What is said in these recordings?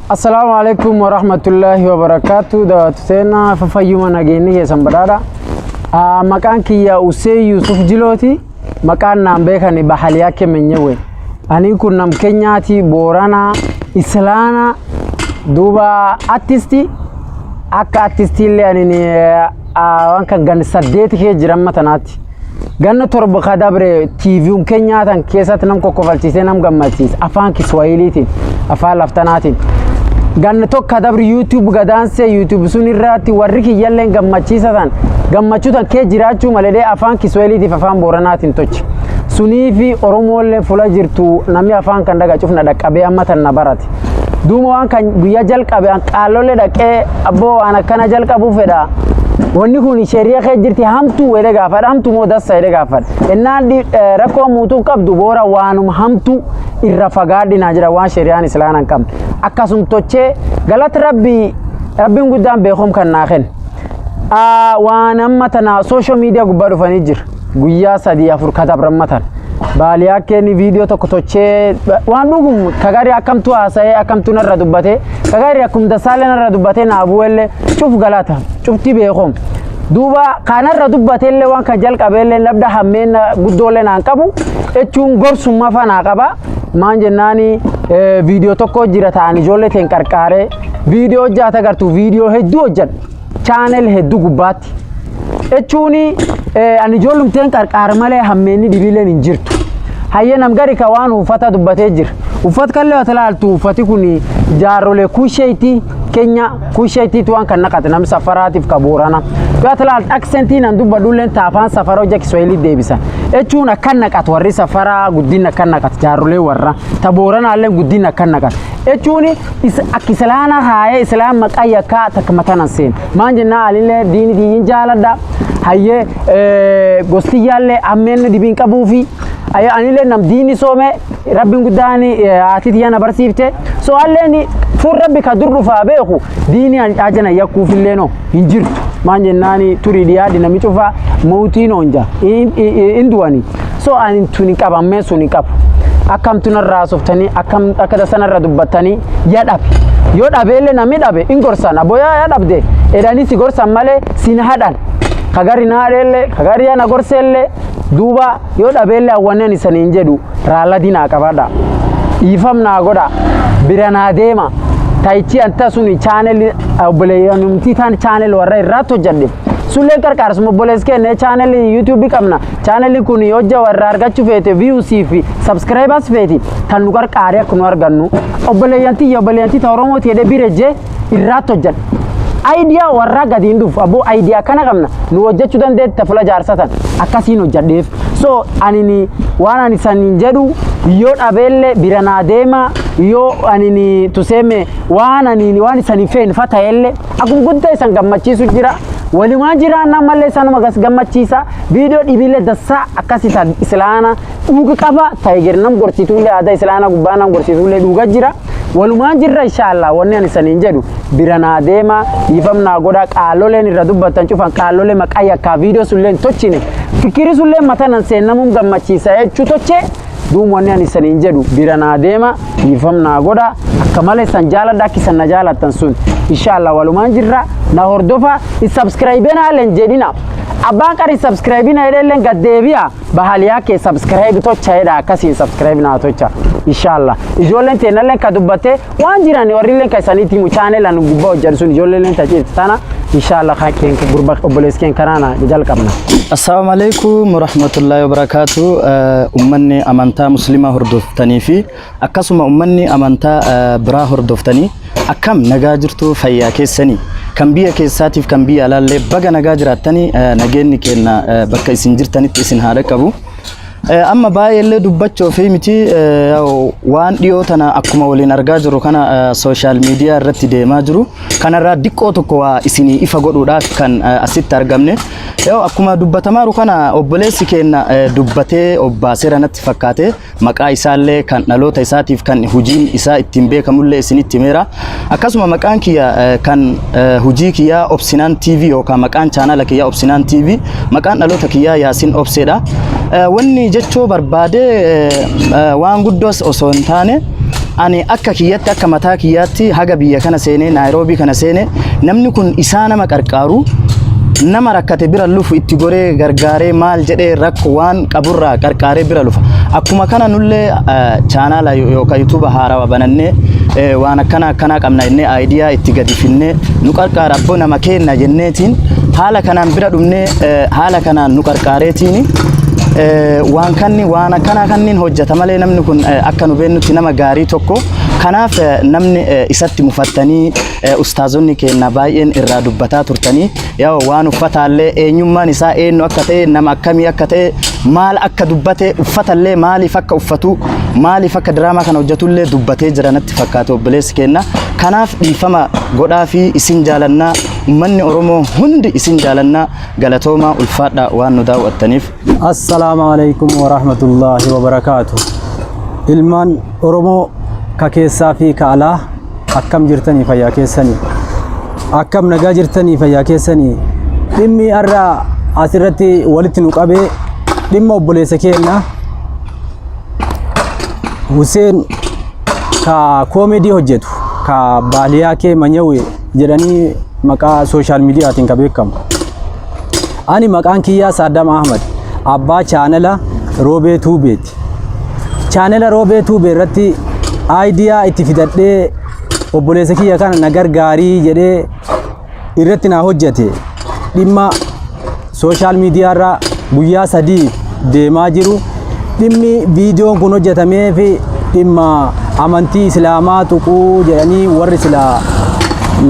Assalaamu alaikum warahmatullahi wabarakaatu. Daawwattu seenaa fayyuma nageenyi keessan badhaadha. Maqaan kiyya Usee Yusuf Jilooti. Maqaan naan beekani Bahaliyaa Kemenyewe. Ani kun nam Kenyaati, Booranaa, Islaana, duuba artisti. Akka artistiillee ani waan kan ganna 8 kee jiran matanaatti. Ganna 7 ka dabre TV'n Kenyaa tan keessatti nam kokkofalchiisee nam gammachiise afaan Kiswahiliitiin, afaan laftanaatiin. Ganna 1 ka dabre YouTube gadaansee YouTube sun irratti warri kiyyalleen gammachiisa tan gammachuu tan kee jiraachuu malee afaan Kiswahiliitiif afaan Booranaatiin tochi. Suniifi Oromoollee fula jirtu namni afaan kan dhaga cufna dhaqqabee amma tan na barate. Duuba waan kan guyyaa jalqabe an qaallolee dhaqee abboo waan akkana jalqabuu fedha. Wanni kun sheeriyaa kee jirti hamtuu jedhee gaafadha. Hamtuu moo dassa jedhee gaafadha. Innaan rakkoo muutuu qabdu boora waanuma hamtuu irra fagaadhinaa jira waan sheeriyaan islaana hin qabne. Akkasum tochee galata rabbii rabbiin guddaan beekum kan naa kenne. Waan amma tana social media gubbaa dhufanii jira. Guyyaa 3 4 katabran tana. Baaliyaa kenni viidiyoo tokko tochee waan dhugum kagari akkamtu haasa'ee akkamtu narra dubbatee kagari akkum dasaalee narra dubbatee naa bu'ellee cuf galata cufti beekom. Duuba kanarra dubbateellee waan kan jalqabeellee labda hammeen guddoollee naan qabu jechuun gorsummaa fa naa qaba. Maan jennaani viidiyoo tokko jira ta'an ijoollee teen qarqaaree viidiyoo hojjaata agartu viidiyoo hedduu hojjedha. Channel hedduu gubbaatti. Jechuun ani ijoollumteen qarqaara malee hammeenni dhibiileen hin jirtu. Hayyee nam gari ka waan uffata dubbatee jira. Uffata kallee yoo ilaaltu uffati kun jaarrolee kusheetii Kenya kusheetiitu waan kan naqate nam safaraatiif ka Boorana. Yoo ilaaltu accentiin an dubbadhulleen taafaan safara hojja Kiswahilii deebisan. Jechuun akkan naqatu warri safaraa guddina akkan naqatu jaarrolee warra ta Booranaallee guddina akkan naqatu. Jechuun akka islaana haayee islaam maqaa yakkaa takka matanan seen. Maan jennaa alillee diini diyyin jaaladha. Hayyee gostiyyaallee ammeen dhibiin qabuufi. Anillee nam diini soome rabbiin guddaan haati tiyya na barsiifte. So alleen fuul rabbi ka dur dhufaa beeku diini ajana yakkuufillee no hin jirtu. Maan jennaani turii dhiyaadhi nami cufaa mootiin onja hin du'ani. So ani tuni qabammee sun hin qabu. Akkamtu narraa hasoftanii akkam akka tasanarra dubbattanii ya dhabe. Yoo dhabeellee namni dhabe hin gorsan aboo yaa dhabde edanii si gorsan malee sin hadhan. Kagari na hadheellee kagari yaa na gorseellee duuba yoo dhabeellee hawwanneen isaniin jedhu raaladii naa qabadha. Dhiifam naa godha. Bira naa deema. Taayichi anta suni channel obboleeyyanumtii taan channel warra irraatti hojjedhe. Sulleen qarqaarsuma obboleessi keenya channel YouTube qabna. Channelli kun hojja warra argachuu feete views fi subscribers feeti tan nu qarqaaree akka nu argannu. Obboleeyyan tiyya obboleeyyantii ta Oromooti jedhee bira jee irraatti hojjedha. Idea warraa gadi hin dhufu abboo idea akkana qabna nu hojjechuu dandeetti tafula jaarsatan akkasiin hojjedheef. So ani waan ani saniin jedhu yoo dhabeellee bira naa deema yoo ani tuseeme waan ani waan isanii feen fa ta'ellee akkuma guddaa isan gammachiisu jira. Walumaan jiraannaa mallee sanuma gas gammachiisa. Viidiyoo dhibiillee dassaa akkasii ta islaana dhuga qaba ta'e jira nam gorsituullee aadaa islaana gubbaa nam gorsituullee dhuga jira. Walumaan jirra inshaallah wanni ani saniin jedhu bira naa deema dhiifam naa godha qaaloleen irra dubbattan cufan qaalolee maqaa yakkaa viidiyoo sullee hin tochine fikiri sullee matanan seennamuun gammachiisa jechuu tochee duum wanni ani saniin jedhu bira naa deema dhiifam naa godha akka malee san jaaladha akka isan na jaalattan sun inshaallah walumaan jirra na hordofa subscribe naa leen jedhina abbaan qari subscribe na jedhelleen gad deebi'a bahaliyaa kee subscribe tocha jedha akkasiin subscribe naa tocha inshallah ijoolleen teennalleen ka dubbatte waan jiran warrilleen ka isaniitti himu channel anu gubbaa hojjedhu sun ijoolleen taciifti tana inshallah keen gurba obboleessi keen kanaana jalqabna. Assalaamu alaikum warahmatullahi wabarakatuh. Ummanni amantaa muslimaa hordoftanii fi akkasuma ummanni amantaa biraa hordoftanii akkam nagaa jirtu fayyaa keessanii kan biyya keessaatiif kan biyya alaallee baga nagaa jiraattanii nageenyi keenya bakka isin jirtanitti isin haa dhaqqabu. Amma baay'eellee dubbachuu fi miti waan dhiyoo tana akkuma waliin argaa jirru kana social media irratti deemaa jiru kanarraa diqqoo tokko waa isinii ifa godhuudhaaf kan asitti argamne. Yoo akkuma dubbatamaaru kana obboleessi keenya dubbatee obbaaseera natti fakkaate maqaa isaallee kan dhaloota isaatiif kan hujiin isaa ittiin beekamullee isinitti himeera. Akkasuma maqaan kiyya kan hujii kiyyaa Obsinaan TV yookaan maqaan chaanala kiyyaa Obsinaan TV maqaan dhaloota kiyyaa Yaasin Obseedha. Wanni jechuu barbaade waan guddoos osoo hin taane Ani akka kiyyatti, akka mataa kiyyaatti, haga biyya kana seenee, Naayiroobii kana seenee, namni kun isaa nama qarqaaru, nama rakkate bira lufu, itti goree gargaaree, maal jedhee, rakko waan qaburraa qarqaaree bira lufa. Akkuma kana nullee chaanaala yookaan YouTube haarawaa banannee, waan akkana akkanaa qabna jennee idea itti gadi finnee, nu qarqaara abboo nama kenna jenneetiin haala kanaan bira dhumnee, haala kanaan nu qarqaareetiin waan kanni waan akkanaa kanniin hojjeta malee, namni kun akka nu beennutti nama gaarii tokko. Kanaaf namni isatti mufattanii, ustaazonni keenya baay'een irraa dubbataa turtanii, yaa waan uffataallee, eenyummaan isaa eenyu akka ta'e, nama akkamii akka ta'e, maal akka dubbate, uffatallee maaliif akka uffatu, maaliif akka diraamaa kana hojjetullee dubbatee jira natti fakkaate obboleessi keenya. Kanaaf dhiifama godhaa fi isin jaalannaa, ummanni Oromoo hundi isin jaalannaa. Galatoomaa, ulfaadhaa waan nu daawwattaniif. Assalaamu alaikum wa rahmatullahi wa barakaatu. Ilmaan Oromoo ka keessaa fi ka alaa, akkam jirtanii, fayyaa keessanii? Akkam nagaa jirtanii, fayyaa keessanii? Dhimmi har'a asirratti walitti nu qabee dhimma obboleessa keenya Huseen ka koomedii hojjetu, ka baaliyaa kee manyawe jedhanii maqaa social mediaatiin ka beekamu. Ani maqaan kiyyaa Saddam Ahmad, abbaa chaanala Roobee Tuubeeti. Chaanala Roobee Tuubee irratti idea itti fidadhee, obboleessa kiyya kana na gargaarii jedhee irratti naa hojjete. Dhimma social media irra guyyaa 3 deemaa jiru, dhimmi viidiyoon kun hojjetamee fi dhimma amantii Islaamaa tuquu jedhanii warri silaa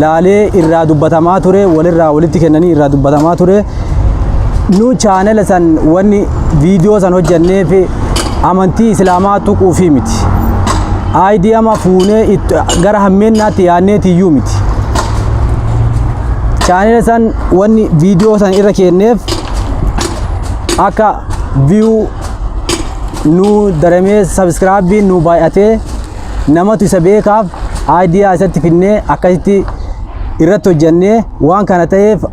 laalee irraa dubbatamaa ture, walirraa walitti kennanii irraa dubbatamaa ture. Nu chaanala san wanni viidiyoo san hojjennee fi amantii Islaamaa tuquufii miti. Ideama fuunee gara hammeennaatti yaadneetiyyuu miti. Chaanala san wanni viidiyoo san irra kenneef akka view nu daramee, subscribe nu baay'atee, namatu isa beekaaf idea isatti finnee akkasitti irratti hojjennee. Waan kana ta'eef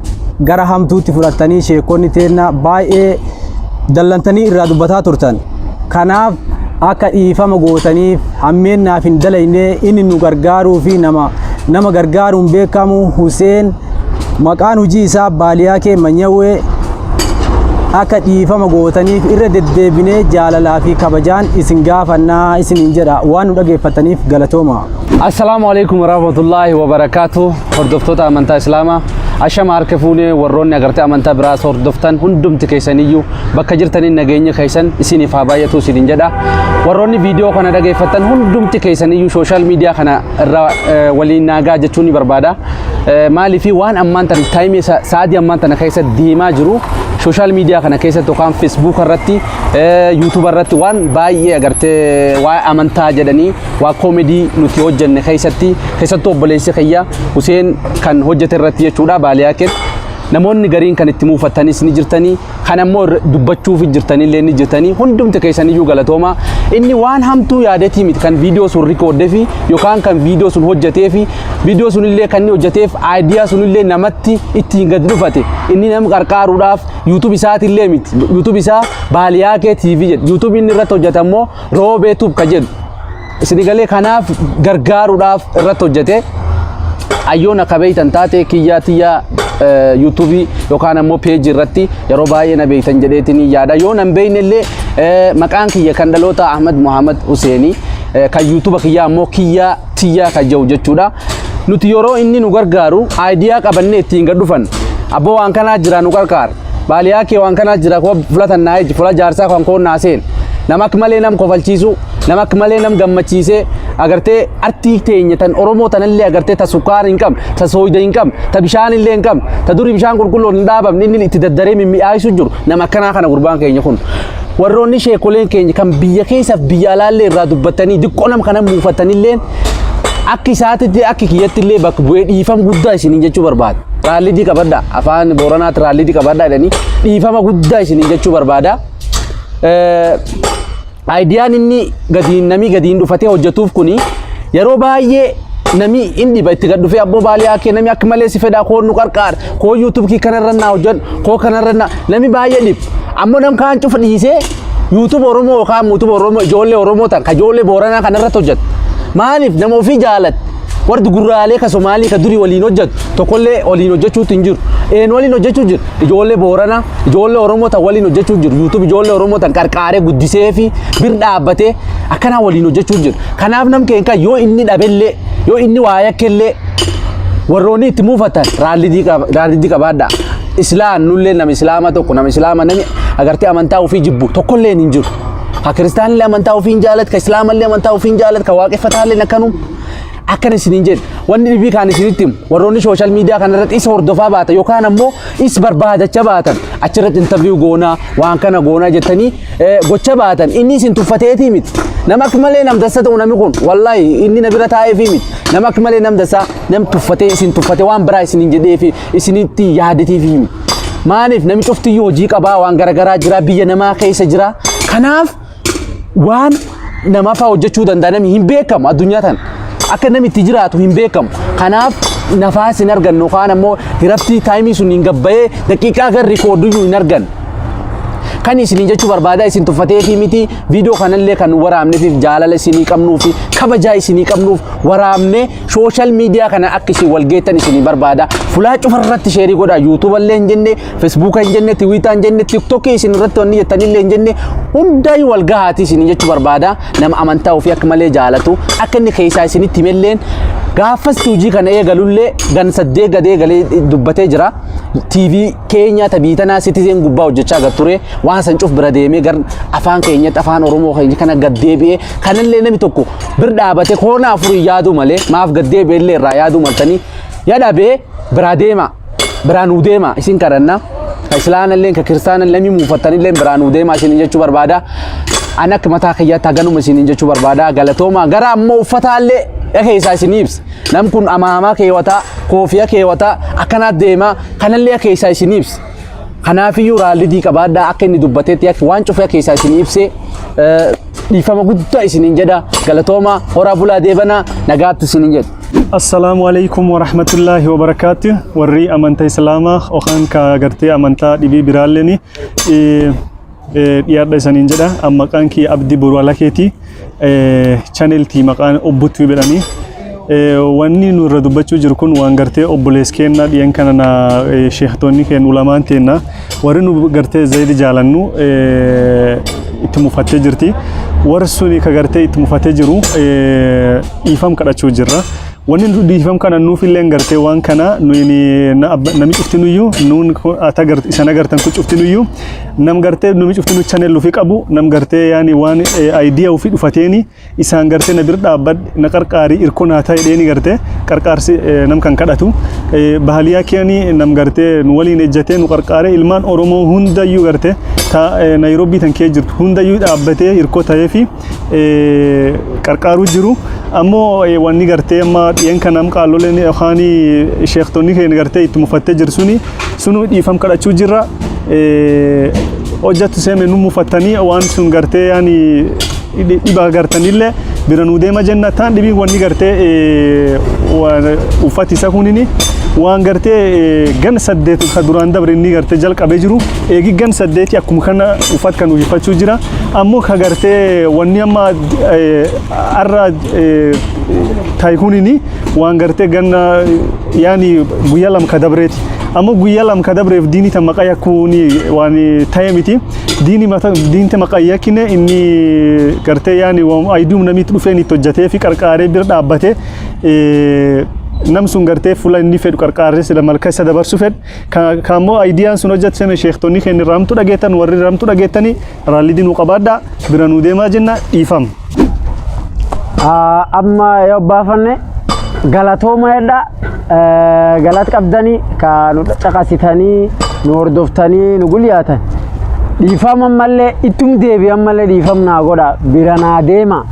gara hamtuutti fudhattanii sheekonni teenna baay'ee dallantanii irraa dubbataa turtan. Kanaaf akka dhiifama gootaniif, hammeennaaf hin dalaynee, inni nu gargaaruu fi nama gargaaruun beekamu Huseen, maqaan hojii isaa baaliyaa kee manyawwee, akka dhiifama gootaniif irra deddeebinee jaalalaa fi kabajaan isin gaafannaa isiniin jedha. Waan nu dhageeffataniif galatooma. Assalaamu alaikum warahmatullaahi wabarakaatu. Hordoftoota amantaa Islaamaa, ashama harka fuunee. Warroonni agartee amantaa biraas hordoftan hundumti keessaniyyuu bakka jirtaniin nageenya keessan isiniif haa baay'atu isiniin jedha. Warroonni viidiyoo kana dhageeffattan hundumti keessaniyyuu social media kana irraa waliin naagaa jechuun ni barbaada. Maaliif waan ammaan tana timeii sa'aatii ammaan tana keessa deemaa jiru, social media kana keessatti yookaan Facebook irratti, YouTube irratti waan baay'ee agartee waa amantaa jedhanii waa koomedii nuti hojjenne keessatti, keessattuu obboleessi kiyya Huseen kan hojjete irratti jechuudha, baaliyaa keessa namoonni gariin kan itti muufattanis ni jirtanii, kan ammoo dubbachuuf jirtanillee ni jirtanii. Hundumti keessaniyyuu galatooma. Inni waan hamtuu yaadetii miti kan viidiyoo sun rikoodee fi yookaan kan viidiyoo sun hojjetee fi viidiyoo sunillee kan inni hojjeteef idea sunillee namatti ittiin gadi dhufate. Inni nama qarqaaruudhaaf YouTube isaatillee miti. YouTube isaa baaliyaa kee TV jedhu, YouTube inni irratti hojjete ammoo Roobee Tube ka jedhu isin galee. Kanaaf gargaaruudhaaf irratti hojjete. Ayyoon akka beeytan taate kiyyaa tiyyaa YouTubeii yookaan ammoo peejii irratti yeroo baay'ee na beeytan jedheetiin yaada. Yoo nan beeyne illee, maqaan kiyya kan dhaloota Ahmad Muhammad Huseenii, kan YouTube kiyyaa ammoo kiyyaa tiyyaa kan jedhu jechuudha. Nuti yeroo inni nu gargaaru idea qabannee ittiin gad dhufan, abboo waan kanaa jira, nu qarqaara. Baaliyaa kee waan kanaa jira, koo fulatan naa iji fula jaarsaa kan koo naa seen. Nama akka malee nam kofalchiisu, nama akka malee nam gammachiisee, agartee artii teenya tan Oromoo tanallee agartee ta sukkaara hin qabne, ta sooyida hin qabne, ta bishaan illee hin qabne, ta durii bishaan qulqulluun hin dhaabamne inni itti daddaree mimmi'aayisu jiru nama akkanaa kana gurbaan keenya kun. Warroonni sheekoleen keenya kan biyya keessaaf biyya alaallee irraa dubbatanii diqqoo nama kana muufatanillee, akka isaatitti akka kiyyatti illee bakka bu'ee dhiifama guddaa isiniin jechuu barbaada. Raallidii qabadha, afaan Booranaatti raallidii qabadha jedhanii, dhiifama guddaa isiniin jechuu barbaada. Ideaan inni gadi namni gadiin dhufatee hojjetuuf kuni yeroo baay'ee nami inni dhiba itti gad dhufee, abboo baaliyaa kee nami akka malee si fedhaa, koo nu qarqaara, koo YouTube kii kanarra naa hojjedhu, koo kanarra naa nami baay'ee dhib. Ammoo nam kaan cufa dhiisee YouTube Oromoo yookaan YouTube Oromoo ijoollee Oromoo tan ka ijoollee Booranaa kanarratti hojjetu. Maaliif nama ofii jaalatte? Warri gurraalee ka Somaalii ka durii waliin hojjetu tokkollee waliin hojjechuutti hin jiru. Een waliin hojjechuu jiru? Ijoollee Booranaa, ijoollee Oromoo tan waliin hojjechuu jiru. YouTube ijoollee Oromoo tan qarqaaree guddisee fi bir dhaabbatee akkanaa waliin hojjechuu jiru. Kanaaf nam keenya yoo inni dhabellee, yoo inni waa yakkellee, warroonni itti muufatan raallidii qabaadha. Islaan nullee nama Islaama tokko, nama Islaama, nami agartee amantaa ofii jibbu tokkollee hin jiru. Ka kiristaanillee amantaa ofii hin jaalatu, ka Islaamallee amantaa ofii hin jaalatu, ka waaqeffataallee akkanum. Akkan isiniin jedhe, wanni dhibii kaan isinitti himu, warroonni social media kanarratti isa hordofaa baatan yookaan ammoo is barbaadacha baatan, achirratti interview goonaa, waan kana goonaa jettanii gocha baatan, inni isin tuffateetii miti. Nama akka malee nam dassa ta'u namni kun, wallaahi, inni na bira taa'eefii miti. Nama akka malee nam dassaa, nam tuffatee isin tuffatee waan biraa isiniin jedheefi isinitti yaadateefii miti. Maaliif namni cuftiyyuu hojii qabaa, waan garaagaraa jira, biyya namaa keessa jira. Kanaaf waan nama fa'aa hojjechuu danda'a namni hin beekamu, addunyaa tana. Akka namni itti jiraatu hin beekamu. Kanaaf nafaas hin argannu yookaan ammoo hiraftii time sun hin gabbayee daqiiqaa gar recordiyyuu hin argannu. Kan isiniin jechuu barbaada, isin tuffatee fi miti. Viidiyoo kanallee kan waraabneef jaalala isinii qabnuu fi kabajaa isinii qabnuuf waraabne. Social media kana akka isin wal geettan isinii barbaada. Fulaa cufarratti share godhaa. YouTubeallee hin jenne, Facebooka hin jenne, Twitter hin jenne, TikTokii isin irratti wanni jettanillee hin jenne, hundaayyuu wal gahaati isinii jechuu barbaada. Nama amantaa ofii akka malee jaalatu, akka inni keessaa isinitti himelleen, gaafas hojii kana eegalullee gan 8 gad eegalee dubbatee jira. TV keenya tabiitanaa Citizen gubbaa hojjechaa gad ture, waan san cuf bira deemee gar afaan keenyatti, afaan Oromoo keenya kana gad deebi'ee, kanallee namni tokko bir dhaabatee koona afurii yaaduu malee maaf gad deebi'ee illee irraa yaaduu maltanii yadhabee biraa deema, biraa nuu deema isin kadhanna. Ka Islaanallee, ka Kiristaanallee, namni muufattanillee biraa nuu deema isin jechuu barbaada. Ani akka mataa kiyyaatti haganuma isiniin jechuu barbaada. Galatooma. Gara ammoo uffataallee keessaa isinii ibsa. Nam kun amaamaa keewwataa, koofiyaa keewwataa, akkanaat deema, kanallee keessaa isinii ibsa. Kanaafiyyuu raallidii qabaadhaa. Akka inni dubbateetti akka waan cufee keessaa isinii ibsee, dhiifama guddaa isiniin jedha. Galatooma, horaa bulaa, deebanaa, nagaatti isiniin jedha. Assalaamu alaikum warahmatullaahi wabarakaatu. Warri amantaa Islaamaa yookaan ka gartee amantaa dhibii biraalleen dhiyaadha isaniin jedha. An maqaan kiyya Abdii Boruu Alakeeti. Channeltii maqaan Obbuttuu jedhanii. Wanni nu irra dubbachuu jiru kun waan gartee obbolees keenna dhiyan kana na sheektoonni keenya, ulamaan teenna, warri nu gartee zayidi jaalannu itti mufattee jirti. Warri suni ka gartee itti mufatee jiru dhiifam kadhachuu jirra. Wanni nu dhiifam kana nuuf illee gartee waan kana nuyi nami cuftinuyyuu, nuun ata isan agartan kun cuftinuyyuu, nam gartee nami cuftinu channel ofii qabu, nam gartee yaani waan idea ofii dhufateeni isaan gartee na bir dhaabbadhe, na qarqaarii, irko naa ta'e dheeni gartee qarqaarsi nam kan kadhatu. Bahaliyaa keeni nam gartee nu waliin ejjatee nu qarqaaree, ilmaan Oromoo hundayyuu gartee ta Naayiroobii tan kee jirtu hundayyuu dhaabbatee irkoo ta'ee fi qarqaaruu jiru. Ammoo wanni gartee amma dhiyen kanam qaaloleen yookaan sheektonni keenya gartee itti mufattee jiru suni sunu dhiifam kadhachuu jirra. Hojjattu seeme nu mufattanii waan sun gartee yaani dhiba gartanillee bira nuu deema jenna. Taan dhibiin wanni gartee uffati isa kunini waan gartee gan 8 ka duraan dabre inni gartee jalqabee jiru, eegi gan 8 akkuma kana uffat kan uffachuu jira. Ammoo ka gartee wanni amma arra ta'i kunini waan gartee ganna yaani guyyaa 2 ka dabreeti. Ammoo guyyaa 2 ka dabreef diinii tan maqaa yakkuuni waan ta'e miti. Diini mata diinte maqaa yakkine, inni gartee yaani ayiduum namitti dhufeen itti hojjetee fi qarqaaree bira dhaabbatee, nam sun gartee fuula inni fedhu qarqaaree sila malka isa dabarsu fedhu. Ka ammoo ideaan sun hojjetame, sheektonni keenya ramtu dhageettan, warri ramtu dhageettanii raallidii nu qabaadhaa, bira nu deemaa jenna, dhiifama. Amma yoo baafanne galatooma jedha. Galata qabdanii ka nu caqasitanii, nu hordoftanii, nu gulyaatan. Dhiifama ammallee ittum deebi, ammallee dhiifam naa godha, bira naa deema.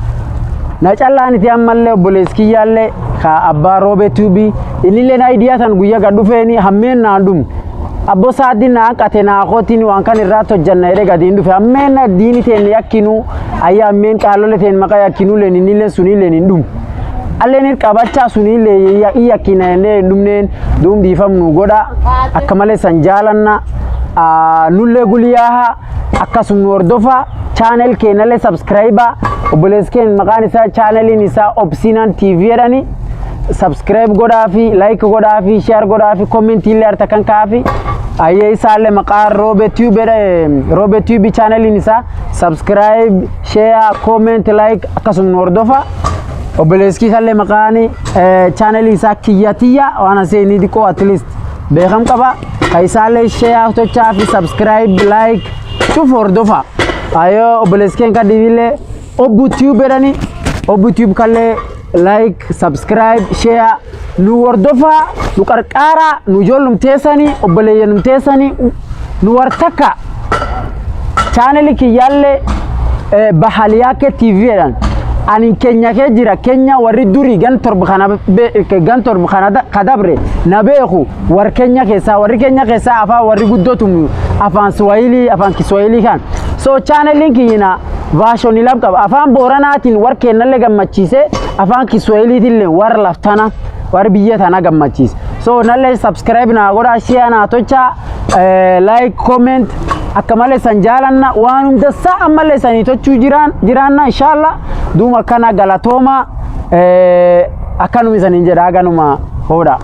Na callaaniti, ammallee obboleessi kiyyaallee ka abbaa Roobee Tube, innillee na idea tan guyyaa gad dhufeeni hammeen naan dhumne. Abbo saaddi naa qate naa kootiin waan kan irraa hojjanna jedhee gadi hin dhufe. Hammeen diini teen yakkinuu ayya, hammeen qaalole teen maqaa yakkinuu leen, innillee sunillee hin dhumu. Alleen qabachaa sunillee yakkina jennee hin dhumneen. Duum dhiifam nu godha. Akka malee san jaalanna, nullee guliyaaha. Akkasuma nu hordofaa, channel keenyallee subscribe. Obboleessi keenya maqaan isaa, channeliin isaa Obsinaan TV jedhani. Subscribe godhaa fi like godhaa fi share godhaa fi commentii illee harta kan kaafi. Ayyee, isaallee maqaan Roobe Tube, Roobe Tube channeliin isaa. Subscribe, share, comment, like, akkasuma nu hordofaa. Obboleessi isaallee maqaan channelii isaa Kiyyatiyya waan asee inni xiqqoo at least beekam qaba. Ka isaallee share tochaa fi subscribe, like cuf hordofa. Ayyoo, obboleessi keenya kan dhibillee Obbu Tube jedhani. Obbu Tube kallee like, subscribe, share nu hordofaa, nu qarqaaraa, nu ijoollumteessanii, obboleeyyanumteessanii, nu wartakka. Channelii kiyyaallee Bahaliyaake TV jedhan. Ani Kenya kee jira. Kenya warri durii gan 7 kana, gan 7 kana kadabre na beeku. War Kenya keessaa, warri Kenya keessaa afaan warri guddootu afaan Swahilii, afaan Kiswahilii kan. So channeliin kiyyina versionii lama qaba. Afaan Booranaatiin war kennallee gammachiise, afaan Kiswahiliitillee warra laftana, warri biyya tana gammachiise. So nallee subscribe naa godhaa, share naa tochaa, like, comment. Akka malee san jaalanna, waan hunda isaa ammallee sanii tochuu jiraan jiraanna inshallah. Duuma akkana, galatooma, akkanuma isaniin jedha, ganuma hoodha.